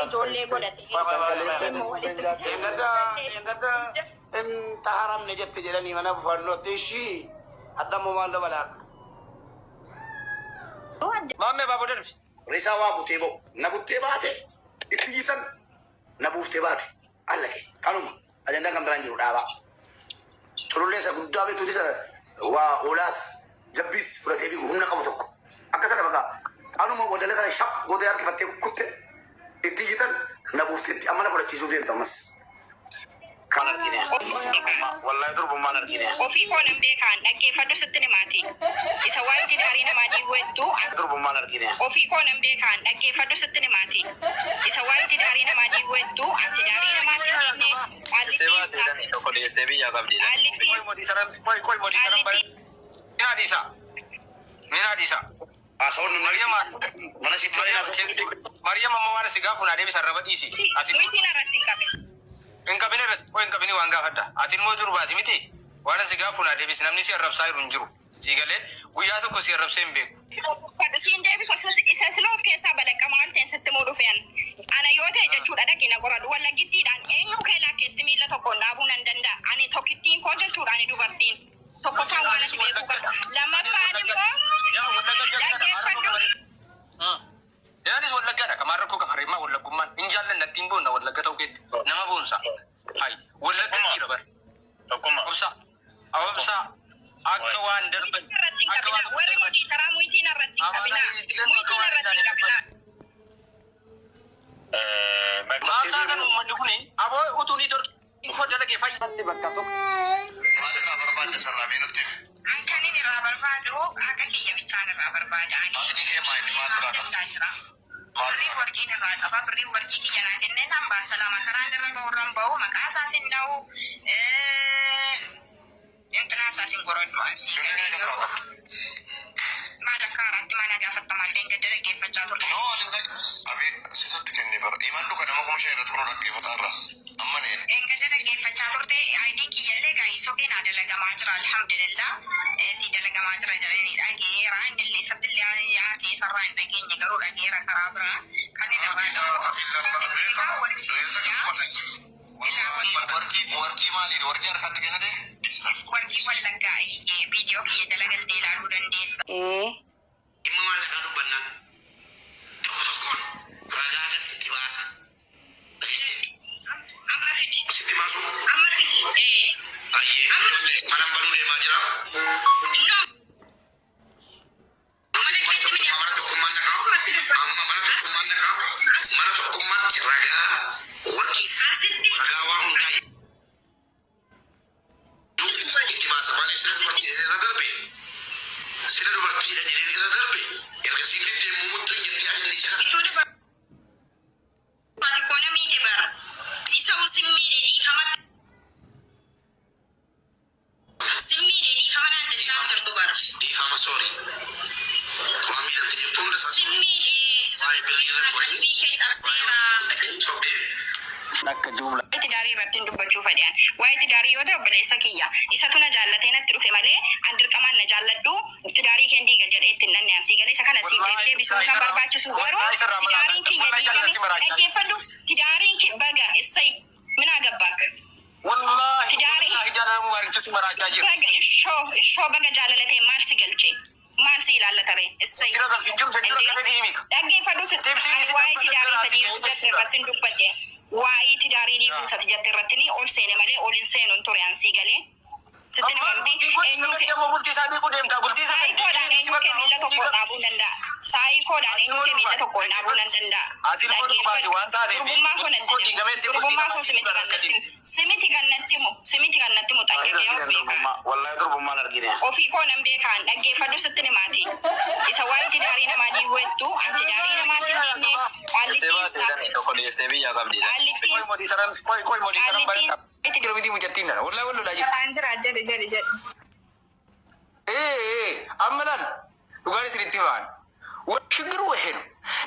Ijoollee godhatee Isaan kaleessa ilmoo dubbeen walitti jaarsa Dheengadda dheengadda hin taharamne jette jedhanii mana bufannootti ishii hadhammoo maal dabalaadha. Maammee baaboo darbi. Risaa waa butee ba'u. Na buttee baate itti yitan na buuftee baate. Allaqe kanuma ajandaan kan biraan jiru dhaabaa. Culullee isa guddaa beektuuti isa waa hoolaas jabbiis fudhatee fiigu humna qabu tokko. Akka sana bakka anuma wadala kana shap gootee harkifattee kukkutte itti yitan na buufteetti amma na fudhachiisuuf deemta ammas. Kan argine. Wallahi durbummaan argine. Ofii koo nan beekaan dhaggeeffadhu sitti himaati. Isa waa'ee tidaarii namaa diiguu hedduu Durbummaan argine. Ofii koo nan beekaan dhaggeeffadhu sitti himaati. Isa waa'ee tidaarii namaa diiguu hedduu an tidaarii namaa sin diigne Dhiyeessee baatee qaallittiinsa sanii tokko dhiyeessee biyyaa qabdi. Qoy qaallittiinsa mootii saran qoy qoy mootii saran bare. qaallittiin Mina dhiisa. Mina dhiisa. Haasawwan nu Maryam mana sitti malee Maryam haasawwan. Maryam amma waan si gaafu naa deebisa arraba dhiisi. Ati Nuyitiin irratti hin qabin. hin qabin irratti qoy hin qabin waan gaafadha. Ati immoo durbaasi miti. Waan si gaafu naa deebisi namni si arrabsaa jiru hin jiru. Si galee guyyaa tokko si arrabsee hin beeku. Siin deebisu isa sila of keessaa balaqqama waan ta'een sitti muu dhufeen. Ana yoo ta'e jechuudha dhaqi na qoradhu. Wallagittiidhaan eenyu kee lakkeessi miila tokkoon dhaabuu nan danda'a. Ani tokkittiin koo jechuudha ani dubartiin. Tokkoffaan waan Anis ati beekuu wallaggadha. qabdu. Anis Lammaffaan wallaggadha. immoo Yaa wallagga jagna maal rakkoo dhaggeeffadhu. qaba? Yaanis wallaggaadha. Kamaan rakkoo qaba. Harreemmaa wallaggummaan hin jaallanna ittiin boonna wallagga ta'uu keetti nama boonsa. Hayi wallagga dhiira bara. Tokkummaa. Obsa. Obsa. Akka waan darban. Muyitiin irratti hin Akka qabinaa. waan Warri darban. modii taraa muyitiin irratti hin qabinaa. Amaanaa itti kennu akka Muyitiin waan irratti hin hin qabinaa. Maal taatan uummanni kuni aboo utuu ni torkiin koo dalagee fayya. Bakka tokko. Maal irraa barbaadda sarraa mee nutti himi. An kan inni irraa barbaadu haqa kiyya bichaan irraa barbaada. Ani Haqni kee maa inni maal duraa qaba? hojjechaa jira. Maal Birrii duraa qaba? warqiin irraa qaba. Birrii warqii kiyya naa kennee nan baasa lama karaan irra ba'u irraan ba'u maqaa isaas hin dha'u. Intinaa isaas hin goradhu asii Birrii galee meeqa irraa garuu qabda? maal akka haaraatti maal gaafatta maal gadda dhaggeeffachaa turte. No, ani hin dhag- Abee sisatti kenne bara. Imallu kan nama 5,000 irratti kun dhaggeeffataa irra. Amma ne. Engadda dhaggeeffachaa turte IDn kiyyallee gaa'isoo keenaa dalagamaa jira alhamdulillah sii dalagamaa jira jedhanii dhageera innillee isattillee haasee isarraa hin dhageenye garuu dhageera karaa biraa kan inni irraa qabu egaa warqii kiyyaa ilaa Warqii warqii maaliidha? Warqii harkatti kennite? Warqii wallaggaa viidiyoo kiyya jala galtee ilaaluu dandeessa. Ee. Dhimma maallaqaa dubbannaan tokko tokkoon ragaa gas sitti baasa. Dhageesse? Amma fidi. Sitti baasuu? Amma fidi. Ee. Ayyee Amma ijoollee manan banuu deemaa jira. No. Mana Mana keetti tokkummaa mana tokkummaan naqaa. Asumatti dubbadhu. Amma mana tokkummaan naqaa. Mana tokkummaatti ragaa warqiis Asitti. ragaa waa hundaa itti baasa. Maaliif sila dubartii irra darbe sila dubartiidha jedhee irra darbe ergasiin deddeemuu muttuun jettee ajandicha kana. Ituu dubartii koo na miite bara. Isa hoo sin miidhe dhiifama sin miidhe dhiifama naan jechaa hin jirtu bara. Dhiifama sorry. Waan miidhamte jirtu hunda isaa Sin sorry. miidhe si Waa'ee birrii irra sobdeera godhee qalbii kee waa'ee cabseera. warqii sobdee. Akka jumla. Waa'ee tidaarii irratti hin dubbachuu fedhe an. Waa'ee tidaarii yoo ta'e obboleessa kiyya. Isatu na jaallatee natti dhufe malee an dirqamaan na jaalladhu tidaarii keen diiga jedhee itti hin dhanne an sii galee isa kana siif Wallahi deebi deebisuun billahi kan karaa barbaachisu garuu wallahi sirraa tidaariin maraataa kiyya wallahi diigame jaalala si maraachaa jira. dhaggeeffadhu tidaariin ki baga issay minaa gabbaak Wallahi tidaariin wallahi jaalala mubaaricha si maraachaa jira. baga ishoo ishoo baga jaalala ta'e maal si galche maal si ilaallata ree issay Jira kan si jiru jechuudha indee kana diimi. dhaggeeffadhu sitti Tibsiin ani isi waa'ee dambisa tidaarii jira isa si diiguu ga'ee jette jechuudha. irratti hin dubbadhe waa'ee tidaarii diiguu isa jette irratti ni ol seene malee ol hin seenu hin ture an sii galee sitti Ammaan himamti bultiin kun eenyuu namatti kee ammoo bultii isaa diiguu deemta. Bultii isaa kan saayikoodhaan diigee si eenyuu bakka kee miila bultii tokkoon dhaabuu danda'a saayikoodhaan Ati eenyuu immoo kee miila durbaati. tokkoon dhaabuu nan danda'a Ati immoo durbaati dhaggeeffadhu waan taateef durbummaa koo bultiin natti koo himu diigameetti bultii durbummaa koo namaatti simiti diigaa kan natti rakkatin. himu simiti kan natti himu simiti kan natti himu Waa'ee xanqaqee of argine beekaa durbummaa. Wallahi durbummaan argine. Ofii koo nan beekaan dhaggeeffadhu sittin himaati. Isa waa'ee tidaarii namaa diiguu jettu an tidaarii namaa sin diigne Dhiyeessee baatee qaallittiinsa sanii tokko dhiyeessee biyyaa qabdi. Qoy qaallittiinsa mootii saran qoy qoy mootii saran qaallittiinsa bare. Jira miti mucattiin nana wallahi wal lolaa jirti. Aan jira jedhi jedhi jedhi. Ee ee amma laal dhugaan isinitti himaan. Shiggiru waheen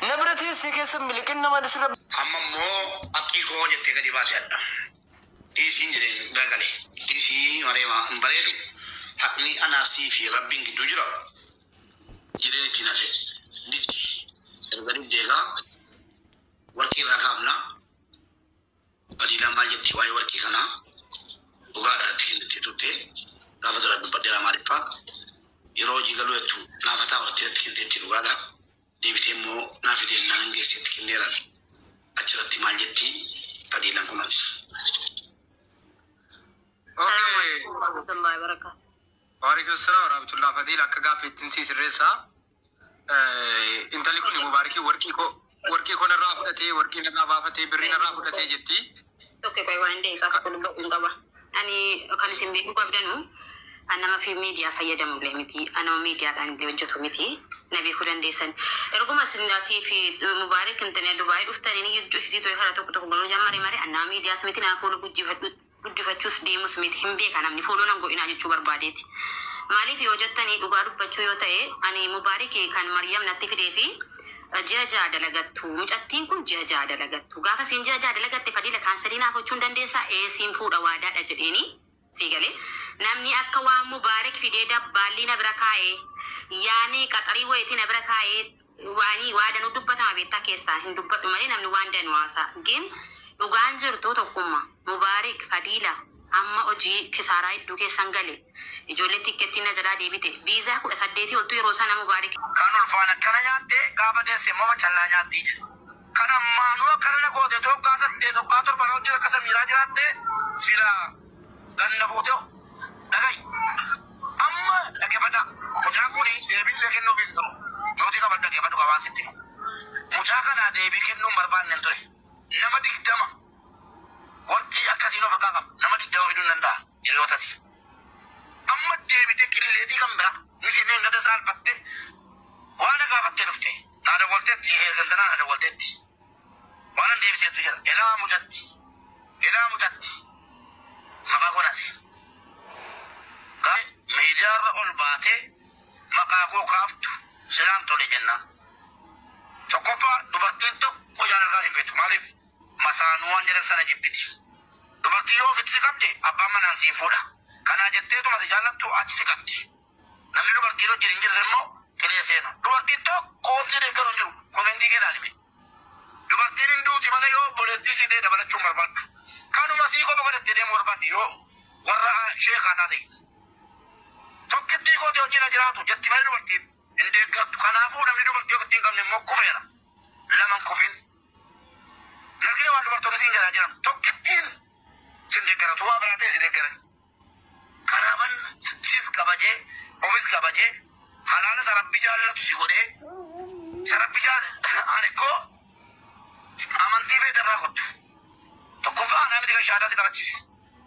na bira teessee keessa miliqin nama sirra Amma immoo haqqii koo jettee gadi baate hadha. Dhiisiin jedheen bira gale. Dhiisii malee maa hin bareedu. Haqni anaaf sii fi Rabbiin gidduu jira jedheen ittiin hafe. Didde. Erga diddee egaa. Warqii irraa kaafna. Fadiilaan maal jetti waa'ee warqii kanaa? Dhugaadha itti kennitee turte. Gaafa dura dubbadheera Amaariffaa. Yeroo hojii galuu jettu naafa taa'u itti kenneetti dhugaadha. Deebitee immoo naa fidee naan geesse itti kenneeran. Achirratti maal jetti Fadiilaan kunis? Okay. Warahmatullahi wabarakatuh. Waalaikum salaam warahmatullahi. Fadiila, akka gaaffiittiin si sirreessaa. Intalli kun Mubaarikii warqii koo narraa fudhatee, warqii narraa baafatee, birrii narraa fudhatee jetti. Tokko qoy, waan daqiiqaa tokko dubbadhu hin qaba. Ani kan isin beekuu qabdanu, an nama fi miidiyaa fayyadamu illee miti. An nama miidiyaadhaan illee hojjetu miti. Na beekuu dandeessan. Erguma isin fi Mubaarik intane Dubaayii dhuftanii ni jidduu isitii to'ee karaa tokko tokko galuu jammare malee, an nama miidiyaas miti, nama fuula guddifachuus deemus miti. Hin beeka namni fuuloo nan godhinaa jechuu barbaadeeti. Maaliif yoo jettanii, dhugaa dubbachuu yoo ta'e, ani Mubaarik kan Maryam natti fidee fi ji'a 6 dalagattu. Mucattiin kun ji'a 6 dalagattu. Gaafa siin ji'a 6 dalagatte, Fadiila, cancel naaf gochuu hin dandeessaa? Ee, siin fuudha, waadaadha jedheeni sii galee. Namni akka waan Mubaarik fidee dabbaallii na bira kaa'ee, yaani qaxarii wayitii na bira kaa'ee, waanii waa danuu dubbatama beektaa, keessaa hin dubbadhu malee namni waan danuu haasa'a. Gin dhugaan jirtu tokkumma. Mubaarik, Fadiila, amma hojii kisaaraa hedduu keessan gale. Ijoollee tickettiin na jalaa deebite. Viizaa 18 oltu yeroo sana Mubaarik. Kan ulfaan akkana nyaatte, gaafa deesse immoo macallaa nyaatti jedhe. Kan ammaanuu akkana na goote, tokkaa 8, tokkaa 7 na hojii akka samiiraa jiraatte sila ganna buute dhagayi. Amma dhaggeeffadhaa. Mucaan kun deebii illee kennuuf hin turu. Nuti qaban dhaggeeffadhu, qabaan sitti himu. Mucaa kanaa deebii kennuu hin barbaanne ture. Nama 20 warqii akkasiin of harkaa qaba. Nama 20 fiduu hin danda'a. Hiriyootasi. Amma deebitee qilleetii kan biraa misineen gada saalfatte waan gaafattee dhufte. Naa dawwalteetti, eegantanaa na dawwalteetti. Waan an deebiseetu jira. Elaa mucatti. Elaa mucatti. Maqaa koo naasee. Miidiyaarra ol baatee maqaa koo kaaftu silaan tole jennaan. Tokkoffaa, dubartiin tokko jaalalaa hin feetu. Maaliif? Masaanuu waan jedhan sana jibbiti. Dubartii yoo ofitti si qabde, abbaan manaan siin fuudha. Kanaa jetteetuma si jaallattu achi si qabdi. Namni dubartiin wajjin hin jirre immoo qilee seena. Dubartiin tokko wanti deeggaru hin jiru. Comment kee ilaalime. Dubartiin hin duuti malee yoo obboleettii si ta'e dabalachuu hin barbaaddu. Kanuma sii qofa godhattee deemuu barbaaddi yoo warra sheekaa taate. Tokkittii kooti wajjin haa jiraatu jetti malee dubartiin hin deeggartu. Kanaafuu namni dubartii ofitti hin qabne immoo kufeera. Laman kufin. Nargine waan dubartoonni siin jalaa jiran, tokkittiin sin deeggaratu, waa biraa ta'e si deeggaran. Karaaban sis kabajee, ofis kabajee, halaala isa Rabbi jaallatu si godhee, isa Rabbi jaallatu. Ani koo amantii feetarraa kottu. Tokkoffaa, anaa miti kan shahaadaa si qabachiise.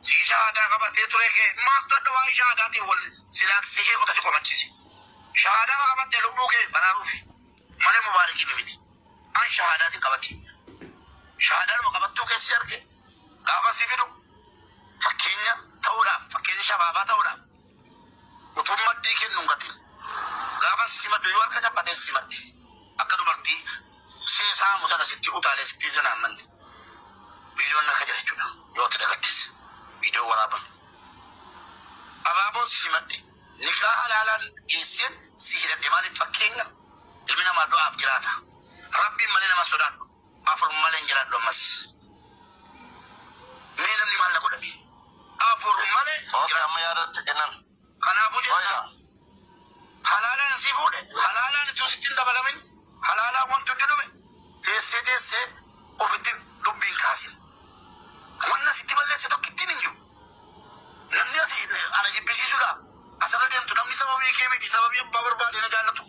Si shahaadaa qabatee ture kee maaltu adda waa'ee shahaadaatiin wal silaaksisee ishee kota si qomachiise? Shahaadaa qabattee lubbuu kee baraaruufi malee Mubaarikii miti. An shahaadaa si qabate. Shahaadaanuma qabattuu keessi arge gaafa si fidu, fakkeenya ta'uudhaaf, fakkeenya shabaabaa ta'uudhaaf, utuu maddii kennu hin gatin. Gaafa si simadhu yoo harka cabbatee si simadhe, akka dubartii seesaamu sana sitti utaalee sitti sana hammanne. Viidiyoon akka jira jechuudha. Yoo itti dagattes viidiyoo waraabame. Abaaboon si simadhe, nikaa halaalaan geesseen si hidhadhe. Maaliif? Fakkeenya. Ilmi namaa du'aaf jiraata. Rabbiin malee nama sodaadhu. Afur malee hin jiraadhu ammas. Mee namni maal na godhame? Afur malee hin Okay, jiraadhu. amma yaadatti kennan. Kanaafuu jenna, Fayda. halaalaan si fuudhe, halaalaan utuu sitti hin dabalamin, halaalaan wanti hundi dhume, teessee teessee ofitti dubbiin kaasin. Wanna sitti balleesse tokkittiin hin jiru. Namni ati ana jibbisiisuudha. Asirra deemtu namni sababii kee miti, sababii abbaa barbaade na jaallatu.